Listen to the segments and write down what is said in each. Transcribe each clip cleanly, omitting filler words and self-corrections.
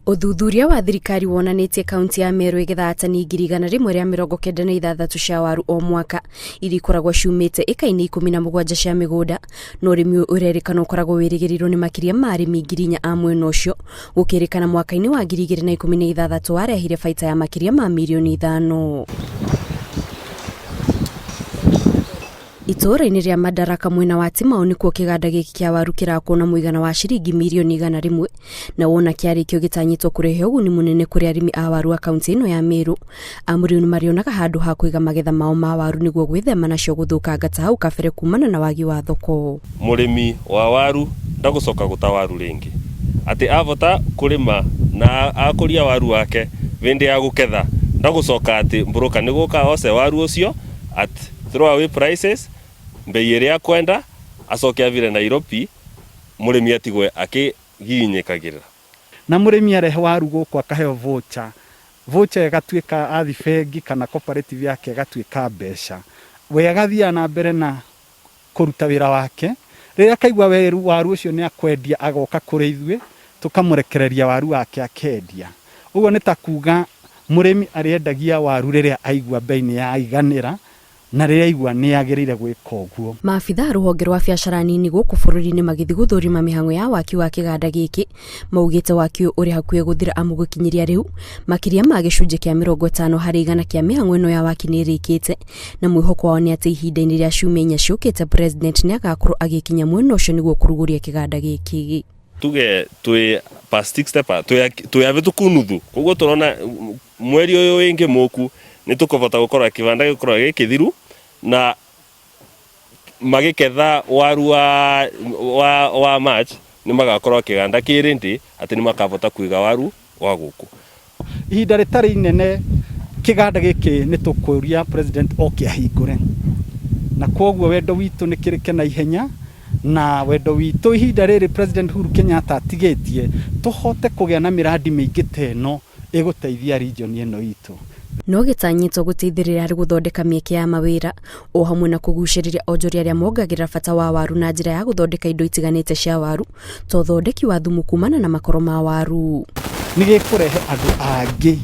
Ũthuthuria wa thirikari wonanĩtie kaunti ya Meru ĩgethaga tani 196,000 cia waru o mwaka iria ikoragwo ciumĩte ĩka-inĩ 17 cia mĩgũnda, na ũrĩmi ũyũ ũrerĩkana ũkoragwo wĩrĩgĩrĩirwo nĩ makĩria ma arĩmi 4,000 a mwena ũcio, gũkĩrĩkana mwaka-inĩ wa 2016 warehire baita ya makĩria ma mirioni 5. Itũũra-inĩ rĩa Madaraka mwena wa Timau nĩkuo kĩganda gĩkĩ kĩa waru kĩrakwo na mũigana wa ciringi mirioni 100 na wona kĩarĩkio gĩtanyĩtwo kũrehe ũguni mũnene kũrĩ arĩmi a waru a kaunti ĩno ya Meru, amu rĩu nĩmarĩonaga handũ ha kũiga magetha mao ma waru nĩguo gwĩthema nacio gũthũkanga ta hau kabere kumana na wagi wa thoko. Mũrĩmi wa waru ndagũcoka gũta waru rĩngĩ, atĩ avota kũrĩma na akũria waru wake hĩndĩ ya gũketha ndagũcoka atĩ mbũrũka nĩ gũka ose waru ũcio at throw away prices, mbei ĩrĩa akwenda acoke avire Nairobi mũrĩmi atigwe akĩgiginyĩkagĩra. Na mũrĩmi arehe waru gũkũ akaheo voucher, voucher ĩgatuĩka athi bengi kana cooperative yake ĩgatuĩka mbeca, we agathiaga na mbere na kũruta wĩra wake, rĩrĩa akaigua waru ũcio nĩ akwendia agoka kũrĩ ithuĩ tũkamũrekereria waru wake akendia. Ũguo nĩ ta kuga mũrĩmi arĩendagia waru rĩrĩa aigua mbei nĩ yaiganĩra na rĩrĩa aigua nĩ agĩrĩire gwĩka ũguo. Maabitha a rũhonge rwa biacara nini gũkũ bũrũri-inĩ magĩthiĩ gũthũrima mĩhang'o ya waki wa kĩganda gĩkĩ maugĩte waki ũyũ ũrĩ hakuhĩ gũthira amu gũkinyĩria rĩu makĩria ma gĩcunjĩ kĩa 50% kĩa mĩhang'o ĩno ya waki nĩ ĩrĩkĩte na mwĩhoko wao nĩ atĩ ihinda-inĩ rĩa ciumia inya ciũkĩte President nĩ agakorwo agĩkinya mwena ũcio nĩguo kũrugũria kĩganda gĩkĩ. Tuge twĩ past 60 twĩ avĩtũku nuthu, koguo tũrona mweri ũyũ wĩngĩ mũku nĩ tũkũbota gũkorwo kĩbanda gĩkorwo gĩ kĩthiru na magĩketha waru wa March nĩ magakorwo kĩganda kĩ ready atĩ nĩ makabota kũiga waru wa gũkũ. Ihinda rĩtarĩ inene kĩganda gĩkĩ nĩ tũkũria President oke ahingũre, na kwoguo wendo witũ nĩ kĩrĩke na ihenya, na wendo witũ ihinda rĩrĩ President Uhuru Kenyatta atigĩtie tũhote kũgĩa na mĩrandi mĩingĩ ta ĩno ĩgũteithia region ĩno itũ. No gĩtanyĩtwo gũteithĩrĩria harĩ gũthondeka mĩeke ya mawĩra o hamwe na kũgucĩrĩria onjoria arĩa mongagĩrĩra bata wa waru na njĩra ya gũthondeka indo itiganĩte cia waru ta ũthondeki wa thumu kumana na makoro ma waru. Nĩ gĩkũrehe andũ angĩ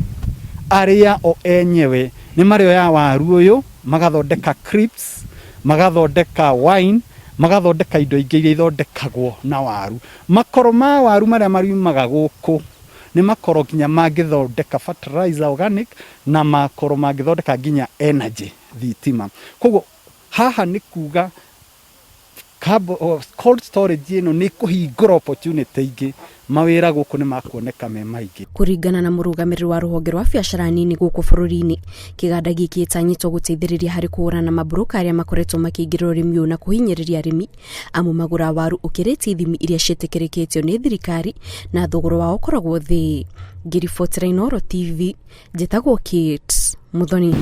arĩa o enyewe nĩ marĩoya waru ũyũ magathondeka crisps, magathondeka wine, magathondeka indo ingĩ iria ithondekagwo na waru. Makoro ma waru marĩa mariumaga gũkũ nĩ makoro nginya mangĩthondeka fertilizer organic na makoro mangĩthondeka nginya energy thitima. Koguo haha nĩ kuga cold storage ĩno nĩ ĩkũhingũra opportunity ingĩ, mawĩra gũkũ nĩ makuoneka me maingĩ. Kũringana na mũrũgamĩrĩri wa rũhonge rwa biacara nini gũkũ bũrũri-inĩ, kĩganda gĩkĩ gĩtanyĩtwo gũteithĩrĩria harĩ kũhũrana na maburũka arĩa makoretwo makĩingĩra ũrĩmi ũyũ na kũhinyĩrĩria arĩmi, amu magũra waru ũkĩrĩtie ithimi iria ciĩtĩkĩrĩkĩtio nĩ thirikari na thogora wao ũkoragwo thĩ. Ngĩribotera Inooro TV, njĩtagwo Kate Muthoni.